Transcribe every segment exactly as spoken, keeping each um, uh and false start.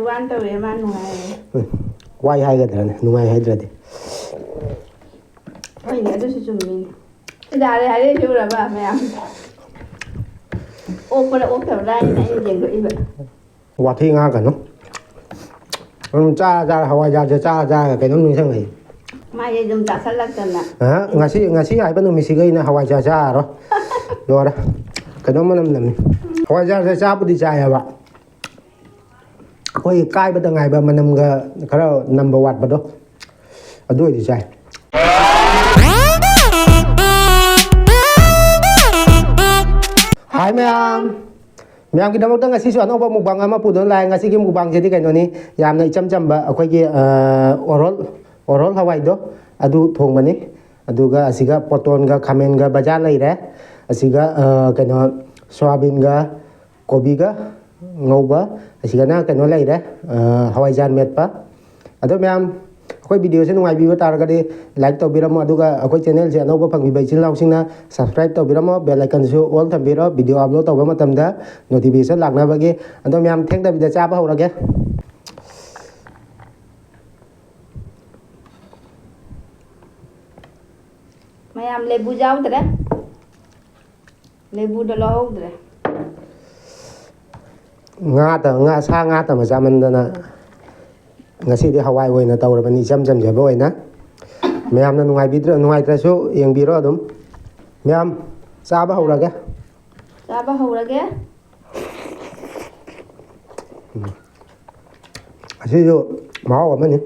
One ꯇꯧꯋꯦ, ꯃꯥ ꯅꯨꯡꯉꯥꯏꯌꯦ꯫ ꯎꯝ, ꯋꯥꯏ ꯍꯥꯏꯒꯗ꯭ꯔꯥꯅꯦ, ꯅꯨꯡꯉꯥꯏ ꯍꯥꯏꯗ꯭ꯔꯗꯤ? ꯍꯣꯏꯅꯦ, ꯑꯗꯨꯁꯨ ꯆꯨꯝꯃꯤꯅꯦ꯫ ꯌꯥꯔꯦ, ꯌꯥꯔꯦ, ꯁꯤ ꯎꯔꯕ ꯃꯌꯥꯝ? ꯑꯣꯛꯄ꯭ꯔꯥ ꯑꯣꯛꯇꯕ꯭ꯔꯥ ꯍꯥꯏꯅ ꯑꯩꯅ ꯌꯦꯡꯊꯣꯛꯏꯕ꯫ ꯋꯥꯊꯤ ꯉꯥꯡꯉꯛꯀꯅꯨ꯫ ꯑꯗꯨꯝ ꯆꯥꯔ ꯆꯥꯔ, ꯍꯋꯥꯏꯖꯥꯔꯁꯦ ꯆꯥꯔ ꯆꯥꯔꯒ ꯀꯩꯅꯣꯝ ꯅꯤꯡꯁꯤꯡꯉꯛꯏ꯫ ꯃꯥꯁꯦ ꯑꯗꯨꯝ ꯆꯥꯁꯜꯂꯛꯇꯅ꯫ ꯑ, ꯉꯁꯤ, ꯉꯁꯤ ꯍꯥꯏꯕ ꯅꯨꯃꯤꯠꯁꯤꯒ ꯑꯩꯅ ꯍꯋꯥꯏꯖꯥꯔ ꯆꯥꯔꯔꯣꯏ꯫ ꯂꯣꯏꯔꯦ꯫ ꯀꯩꯅꯣꯝ ꯃꯅꯝ ꯅꯝꯃꯤ꯫ ꯍꯋꯥꯏꯖꯥꯔꯁꯦ ꯆꯥꯕꯨꯗꯤ ꯆꯥꯏꯌꯦꯕ꯫ ꯑꯩꯈꯣꯏꯒꯤ ꯀꯥꯏꯕꯗ ꯉꯥꯏꯕ ꯃꯅꯝꯒ ꯈꯔ ꯅꯝꯕ ꯋꯥꯠꯄꯗꯣ, ꯑꯗꯨ ꯑꯣꯏꯗꯤ ꯆꯥꯏ꯫ ꯍꯥꯏ ꯃꯌꯥꯝ, ꯃꯌꯥꯝꯒꯤꯗꯃꯛꯇ ꯉꯁꯤꯁꯨ ꯑꯅꯧꯕ mukbang ꯑꯃ ꯄꯨꯗꯨꯅ ꯂꯥꯛꯑꯦ꯫ ꯉꯁꯤꯒꯤ mukbangꯁꯤꯗꯤ ꯀꯩꯅꯣꯅꯤ, ꯌꯥꯝꯅ ꯏꯆꯝ ꯆꯝꯕ ꯑꯩꯈꯣꯏꯒꯤ, ꯑ, ꯑꯣꯔꯣꯜ, ꯑꯣꯔꯣꯜ ꯍꯋꯥꯏꯗꯣ, ꯑꯗꯨ ꯊꯣꯡꯕꯅꯤ꯫ ꯑꯗꯨꯒ ꯑꯁꯤꯒ ꯄꯣꯇꯣꯟꯒ ꯈꯥꯃꯦꯟꯒ ꯕꯖꯥꯔ ꯂꯩꯔꯦ꯫ ꯑꯁꯤꯒ, ꯑ, ꯀꯩꯅꯣ, ꯁꯣꯌꯥꯕꯤꯟꯒ ꯀꯣꯕꯤꯒ ꯉꯧꯕ, ꯑꯁꯤꯒꯅ ꯀꯩꯅꯣ ꯂꯩꯔꯦ, ꯑ, ꯍꯋꯥꯏꯖꯥꯔ ꯃꯦꯠꯄ꯫ ꯑꯗꯣ ꯃꯌꯥꯝ, ꯑꯩꯈꯣꯏ videoꯁꯦ ꯅꯨꯡꯉꯥꯏꯕꯤꯕ ꯇꯥꯔꯒꯗꯤ like ꯇꯧꯕꯤꯔꯝꯃꯣ, ꯑꯗꯨꯒ ꯑꯩꯈꯣꯏ channelꯁꯦ ꯑꯅꯧꯕ ꯐꯪꯕꯤꯕ ꯏꯆꯤꯜ ꯏꯅꯥꯎꯁꯤꯡꯅ subscribe ꯇꯧꯕꯤꯔꯝꯃꯣ, bell iconꯁꯨ all ꯊꯝꯕꯤꯔꯣ, video upload ꯇꯧꯕ ꯃꯇꯝꯗ notification ꯂꯥꯛꯅꯕꯒꯤ꯫ ꯑꯗꯣ ꯃꯌꯥꯝ, ꯊꯦꯡꯗꯕꯤꯗ ꯆꯥꯕ ꯍꯧꯔꯒꯦ꯫ ꯃꯌꯥꯝ, ꯂꯦꯕꯨ ꯌꯥꯎꯗ꯭ꯔꯦ꯫ ꯂꯦꯕꯨꯗꯣ ꯂꯧꯍꯧꯗ꯭ꯔꯦ꯫ ꯉꯥ ꯇ-, ꯉꯥ, ꯁꯥ ꯉꯥ ꯇꯝꯕ ꯆꯥꯃꯟꯗꯅ ꯉꯁꯤꯗꯤ ꯍꯋꯥꯏ ꯑꯣꯏꯅ ꯇꯧꯔꯕꯅꯤ, ꯏꯆꯝ ꯆꯝꯖꯕ ꯑꯣꯏꯅ꯫ ꯃꯌꯥꯝꯅ ꯅꯨꯡꯉꯥꯏꯕꯤꯗ꯭ꯔ-, ꯅꯨꯡꯉꯥꯏꯇ꯭ꯔꯁꯨ ꯌꯦꯡꯕꯤꯔꯣ ꯑꯗꯨꯝ꯫ ꯃꯌꯥꯝ, ꯆꯥꯕ ꯍꯧꯔꯒꯦ꯫ ꯆꯥꯕ ꯍꯧꯔꯒꯦ꯫ ꯑꯁꯤꯁꯨ ꯃꯍꯥꯎ ꯑꯃꯅꯤ꯫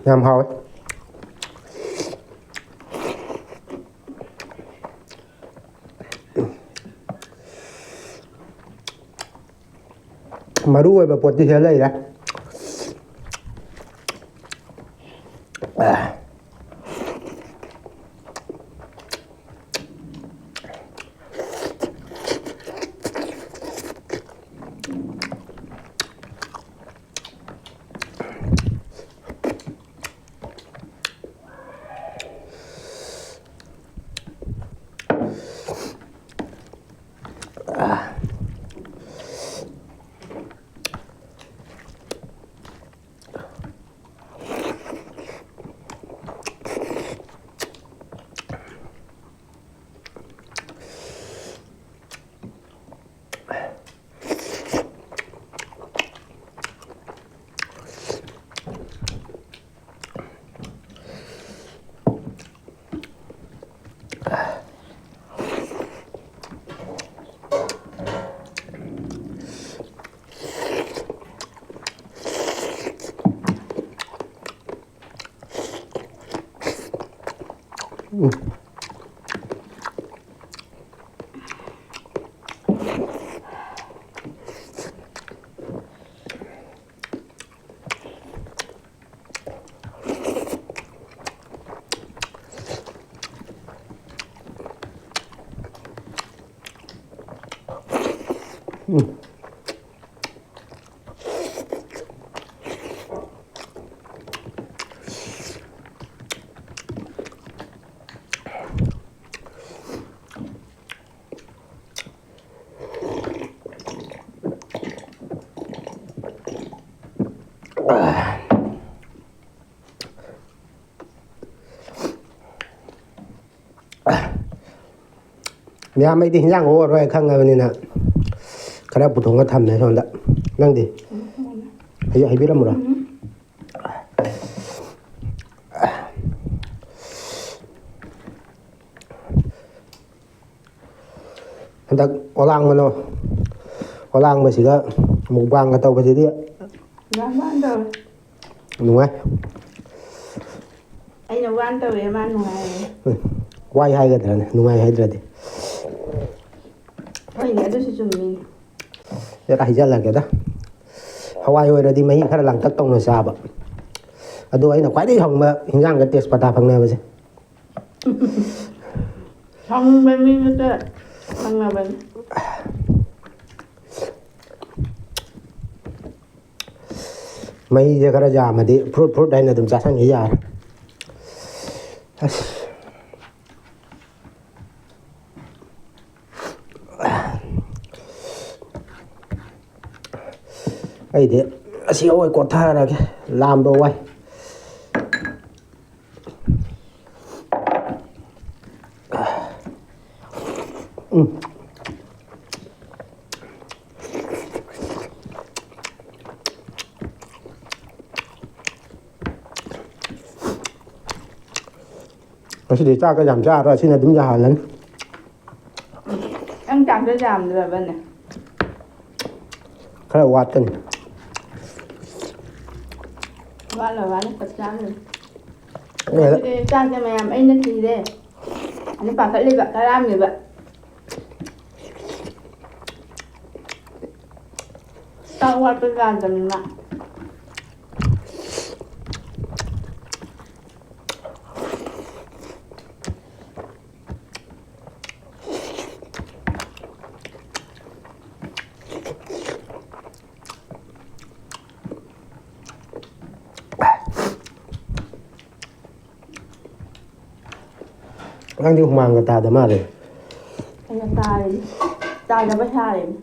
ꯌꯥꯝ ꯍꯥꯎꯋꯦ꯫ ꯃꯔꯨ ꯑꯣꯏꯕ ꯄꯣꯠꯇꯤ ꯁꯤꯗ ꯂꯩꯔꯦ꯫ ꯎꯝ꯫ ꯎꯝ꯫ ꯃꯌꯥꯝ, ꯑꯩꯗꯤ ꯍꯤꯟꯖꯥꯡ ꯑꯣꯛꯑꯔꯣꯏ ꯈꯪꯉꯕꯅꯤꯅ ꯈꯔ ꯄꯨꯊꯣꯛꯑ ꯊꯝꯃꯦ ꯁꯣꯝꯗ꯫ ꯅꯪꯗꯤ? ꯍꯩ-, ꯍꯩꯕꯤꯔꯝꯃꯨꯔꯣ? ꯍꯟꯗꯛ ꯑꯣꯂꯥꯡꯕꯅꯣ, ꯑꯣꯂꯥꯡꯕꯁꯤꯒ ꯃꯨꯛꯕꯥꯡꯒ ꯇꯧꯕꯁꯤꯗꯤ ꯌꯥꯝ ꯋꯥꯅ ꯇꯧꯋꯦ꯫ ꯅꯨꯡꯉꯥꯏ꯫ ꯑꯩꯅ ꯋꯥꯅ ꯇꯧꯋꯦ, ꯃꯥ ꯅꯨꯡꯉꯥꯏꯌꯦ꯫ ꯎꯝ, ꯋꯥꯏ ꯍꯥꯏꯒꯗ꯭ꯔꯥꯅꯦ, ꯅꯨꯡꯉꯥꯏ ꯍꯥꯏꯗ꯭ꯔꯗꯤ? ꯍꯣꯏꯅꯦ, ꯑꯗꯨꯁꯨ ꯆꯨꯝꯃꯤꯅꯦ꯫ ꯍꯦꯛ ꯍꯩꯖꯜꯂꯒꯦꯗ꯫ ꯍꯋꯥꯏ ꯑꯣꯏꯔꯗꯤ ꯃꯍꯤ ꯈꯔ ꯂꯥꯡꯇꯛ ꯇꯧꯅ ꯆꯥꯕ꯫ ꯑꯗꯣ ꯑꯩꯅ ꯈ꯭ꯋꯥꯏꯗꯒꯤ ꯍꯥꯎꯕ ꯍꯤꯟꯖꯥꯡꯗ ꯇꯦꯖꯄꯇꯥ ꯐꯪꯅꯕꯁꯦ꯫ ꯁꯥꯎꯅꯤꯡꯕ ꯃꯤ ꯅꯠꯇꯦ, ꯈꯪꯉꯕꯅꯤ꯫ ꯃꯍꯤꯁꯦ ꯈꯔ ꯌꯥꯝꯃꯗꯤ ꯐ꯭ꯔꯨꯠ ꯐ꯭ꯔꯨꯠ ꯍꯥꯏꯅ ꯑꯗꯨꯝ ꯆꯥꯁꯟꯈꯤ ꯌꯥꯔꯦ꯫ ꯑꯁ꯫ ꯑꯩꯗꯤ ꯑꯁꯤ ꯑꯣꯏ ꯀꯣꯠꯊꯔꯒꯦ, ꯂꯥꯝꯕ ꯋꯥꯏ꯫ ꯎꯝ꯫ ꯉꯁꯤꯗꯤ ꯆꯥꯛꯀ ꯌꯥꯝ ꯆꯥꯔꯣꯏ, ꯑꯁꯤꯅ ꯑꯗꯨꯝ ꯌꯥꯍꯜꯂꯅꯤ꯫ ꯅꯪ ꯆꯥꯛꯇꯣ ꯌꯥꯝꯗ꯭ꯔꯕꯅꯦ? ꯈꯔ ꯋꯥꯠꯀꯅꯤ꯫ ꯋꯥꯠꯂ ꯋꯥꯠꯂ ꯆꯞ ꯆꯥꯅꯤ꯫ ꯑꯗꯨꯗꯤ ꯆꯥꯛꯁꯦ ꯃꯌꯥꯝ ꯑꯩꯅ ꯊꯤꯔꯦ꯫ ꯑꯗꯨ ꯄꯥꯈꯠꯂꯤꯕ ꯇꯔꯥꯝꯃꯤꯕ꯫ ꯆꯥꯛ ꯋꯥꯠꯄ ꯌꯥꯗꯕꯅꯤꯅ꯫ ꯅꯪꯗꯤ ꯍꯨꯃꯥꯡꯒ ꯇꯥꯗ ꯃꯥꯜꯂꯦ꯫ ꯑꯩꯅ ꯇꯥꯔꯤꯅꯤ꯫ ꯇꯥꯗꯕ ꯁꯥꯔꯤꯅꯤ꯫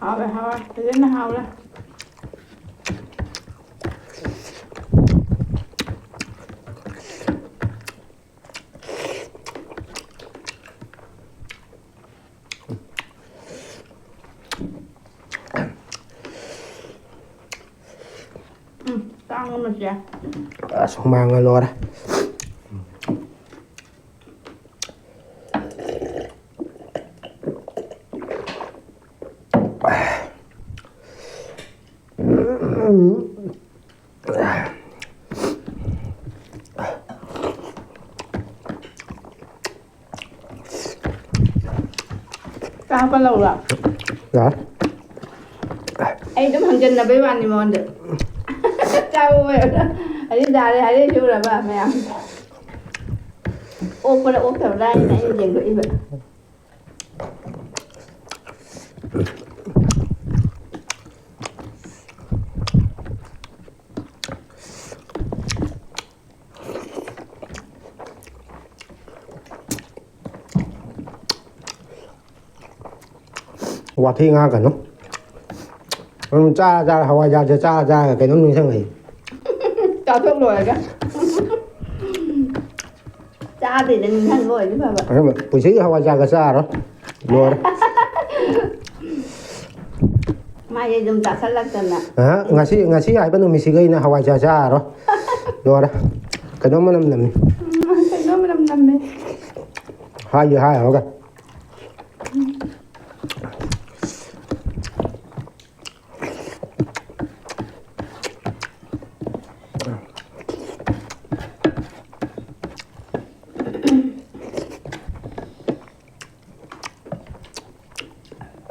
ꯍꯥꯎꯔꯦ, ꯍꯥꯎꯔꯦ꯫ ꯐꯖꯅ ꯍꯥꯎꯔꯦ꯫ ꯎꯝ, ꯇꯥꯡ ꯑꯃꯁꯦ꯫ ꯑꯁ, ꯍꯨꯃꯥꯡꯅ ꯂꯣꯏꯔꯦ꯫ ꯀꯥꯞꯄ ꯂꯧꯔꯣ? ꯌꯥꯔꯦ꯫ ꯑꯩ ꯑꯗꯨꯝ ꯍꯪꯖꯟꯅꯕꯩ ꯋꯥꯅꯤ ꯃꯉꯣꯟꯗ꯫ ꯆꯥꯕ ꯑꯣꯏꯔꯣ꯫ ꯑꯗꯨ ꯌꯥꯔꯦ, ꯍꯥꯏꯔꯦ ꯁꯤ ꯎꯔꯕ ꯃꯌꯥꯝ꯫ ꯑꯣꯛꯄ꯭ꯔꯥ ꯑꯣꯛꯇꯕ꯭ꯔꯥ ꯍꯥꯏꯅ ꯑꯩꯅ ꯌꯦꯡꯊꯣꯛꯏꯕ꯫ ꯋꯥꯊꯤ ꯉꯥꯡꯉꯛꯀꯅꯨ꯫ ꯑꯗꯨꯝ ꯆꯥꯔ ꯆꯥꯔ, ꯍꯋꯥꯏꯖꯥꯔꯁꯦ ꯆꯥꯔ ꯆꯥꯔꯒ ꯀꯩꯅꯣꯝ ꯅꯤꯡꯁꯤꯡꯉꯛꯏ꯫ ꯆꯥꯊꯣꯛ ꯂꯣꯏꯔꯒ꯫ ꯆꯥꯗ꯭ꯔꯤꯗ ꯅꯤꯡꯁꯤꯡꯕ ꯑꯣꯏꯗꯤ ꯐꯕ꯫ ꯑꯗꯨꯝ ꯄꯨꯟꯁꯤꯒꯤ ꯍꯋꯥꯏꯖꯥꯔꯒ ꯆꯥꯔꯣꯏ꯫ ꯂꯣꯏꯔꯦ꯫ ꯃꯥꯗꯤ ꯑꯗꯨꯝ ꯆꯥꯁꯜꯂꯛꯇꯅ꯫ ꯑꯍ, ꯉꯁꯤ, ꯉꯁꯤ ꯍꯥꯏꯕ ꯅꯨꯃꯤꯠꯁꯤꯒꯤ ꯑꯩꯅ ꯍꯋꯥꯏꯖꯥꯔ ꯆꯥꯔꯔꯣꯏ꯫ ꯂꯣꯏꯔꯦ꯫ ꯀꯩꯅꯣꯝ ꯃꯅꯝ ꯅꯝꯃꯤ꯫ ꯎꯝ, ꯀꯩꯅꯣꯝ ꯃꯅꯝ ꯅꯝꯃꯦ꯫ ꯍꯥꯏꯒꯦ ꯍꯥꯏꯔꯒ꯫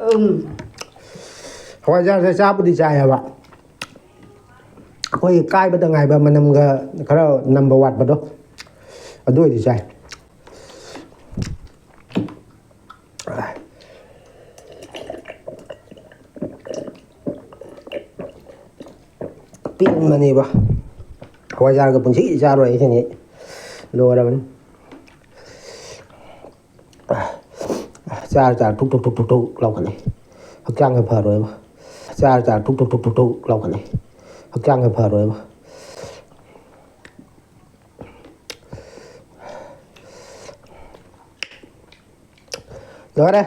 ꯎꯝ꯫ ꯍꯋꯥꯏꯖꯥꯔꯁꯦ ꯆꯥꯕꯨꯗꯤ ꯆꯥꯏꯌꯦꯕ, ꯑꯩꯈꯣꯏ ꯀꯥꯏꯕꯗ ꯉꯥꯏꯕ ꯃꯅꯝꯒ ꯈꯔ ꯅꯝꯕ ꯋꯥꯠꯄꯗꯣ, ꯑꯗꯨ ꯑꯣꯏꯗꯤ ꯆꯥꯏ꯫ ꯄꯦꯟꯕꯅꯦꯕ꯫ ꯍꯋꯥꯏꯖꯥꯔꯒ ꯄꯨꯟꯁꯤ ꯆꯥꯔꯣꯏ ꯑꯩ ꯁꯤꯅꯤ꯫ ꯂꯣꯏꯔꯕꯅꯤ꯫ ꯆꯥꯔ ꯆꯥꯔ ꯊꯨꯛ ꯊꯨꯛ ꯊꯨꯛ ꯊꯨꯛ ꯊꯨꯛ ꯂꯥꯎꯈꯠꯂꯦ꯫ ꯍꯛꯆꯥꯡꯁꯦ ꯐꯔꯣꯏꯕ꯫ ꯆꯥꯔ ꯆꯥꯔ ꯊꯨꯛ ꯊꯨꯛ ꯊꯨꯛ ꯊꯨꯛ ꯊꯨꯛ ꯂꯥꯎꯈꯠꯂꯦ꯫ ꯍꯛꯆꯥꯡꯁꯦ ꯐꯔꯣꯏꯕ꯫ ꯂꯣꯏꯔꯦ꯫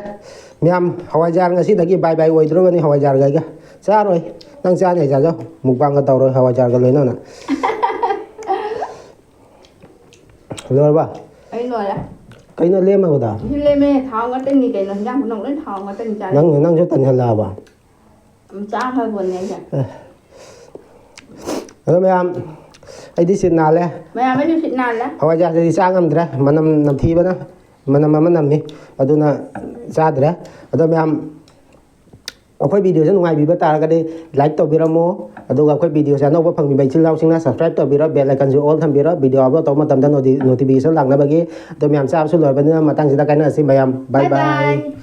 ꯃꯌꯥꯝ, ꯍꯋꯥꯏꯖꯥꯔ ꯉꯁꯤꯗꯒꯤ bye bye ꯑꯣꯏꯗ꯭ꯔꯕꯅꯤ ꯍꯋꯥꯏꯖꯥꯔꯒ ꯑꯩꯒ꯫ ꯆꯥꯔꯣꯏ꯫ ꯅꯪ ꯆꯥꯅꯤ ꯑꯩ ꯆꯥꯖꯧ꯫ ꯃꯨꯛꯕꯥꯡꯒ ꯇꯧꯔꯣꯏ ꯍꯋꯥꯏꯖꯥꯔꯒ ꯂꯣꯏꯅꯅ꯫ ꯂꯣꯏꯔꯕ? ꯑꯩ ꯂꯣꯏꯔꯦ꯫ ꯀꯩꯅꯣ ꯂꯦꯝꯃꯕꯗ? ꯁꯤ ꯂꯦꯝꯃꯦ, ꯊꯥꯎ ꯉꯥꯛꯇꯅꯤ ꯀꯩꯅꯣ, ꯍꯤꯟꯖꯥꯡ ꯄꯨꯝꯅꯃꯛ ꯂꯣꯏ ꯊꯥꯎ ꯉꯥꯛꯇꯅꯤ ꯆꯥꯔꯤꯁꯦ꯫ ꯅꯪ, ꯅꯪꯁꯨ ꯇꯟꯍꯜꯂꯛꯑꯕ? ꯌꯥꯝ ꯆꯥꯈ꯭ꯔꯕꯅꯦ ꯑꯩꯁꯦ꯫ ꯑꯦ꯫ ꯑꯗꯣ ꯃꯌꯥꯝ, ꯑꯩꯗꯤ ꯁꯤꯠ ꯅꯥꯜꯂꯦ꯫ ꯃꯌꯥꯝ ꯑꯩꯁꯨ ꯁꯤꯠ ꯅꯥꯜꯂꯦ꯫ ꯍꯋꯥꯏꯖꯥꯔꯁꯤꯗꯤ ꯆꯥ ꯉꯝꯗ꯭ꯔꯦ, ꯃꯅꯝ ꯅꯝꯊꯤꯕꯅ꯫ ꯃꯅꯝ ꯑꯃ ꯅꯝꯃꯤ, ꯑꯗꯨꯅ ꯆꯥꯗ꯭ꯔꯦ꯫ ꯑꯗꯣ ꯃꯌꯥꯝ, ꯑꯩꯈꯣꯏ ꯚꯤꯗꯤꯑꯣꯁꯦ ꯅꯨꯡꯉꯥꯏꯕꯤꯕ ꯇꯥꯔꯒꯗꯤ ꯂꯥꯏꯛ ꯇꯧꯕꯤꯔꯝꯃꯣ, ꯑꯗꯨꯒ ꯑꯩꯈꯣꯏ ꯚꯤꯗꯤꯑꯣꯁꯦ ꯑꯅꯧꯕ ꯐꯪꯕꯤꯕ ꯏꯆꯤꯜ ꯏꯅꯥꯎꯁꯤꯡꯅ ꯁꯕꯁꯀ꯭ꯔꯥꯏꯕ ꯇꯧꯕꯤꯔꯣ, ꯕꯦꯜ ꯑꯥꯏꯀꯟꯁꯨ ꯑꯣꯜ ꯊꯝꯕꯤꯔꯣ, ꯚꯤꯗꯤꯑꯣ ꯑꯞꯂꯣꯗ ꯇꯧꯕ ꯃꯇꯝꯗ ꯅꯣꯇꯤꯐꯤꯀꯦꯁꯟ ꯂꯥꯛꯅꯕꯒꯤ꯫ ꯑꯗꯣ ꯃꯌꯥꯝ, ꯆꯥꯕꯁꯨ ꯂꯣꯏꯔꯕꯅꯤꯅ ꯃꯊꯪꯁꯤꯗ ꯀꯥꯏꯅꯔꯁꯤ ꯃꯌꯥꯝ꯫ ꯕꯥꯏ ꯕꯥꯏ꯫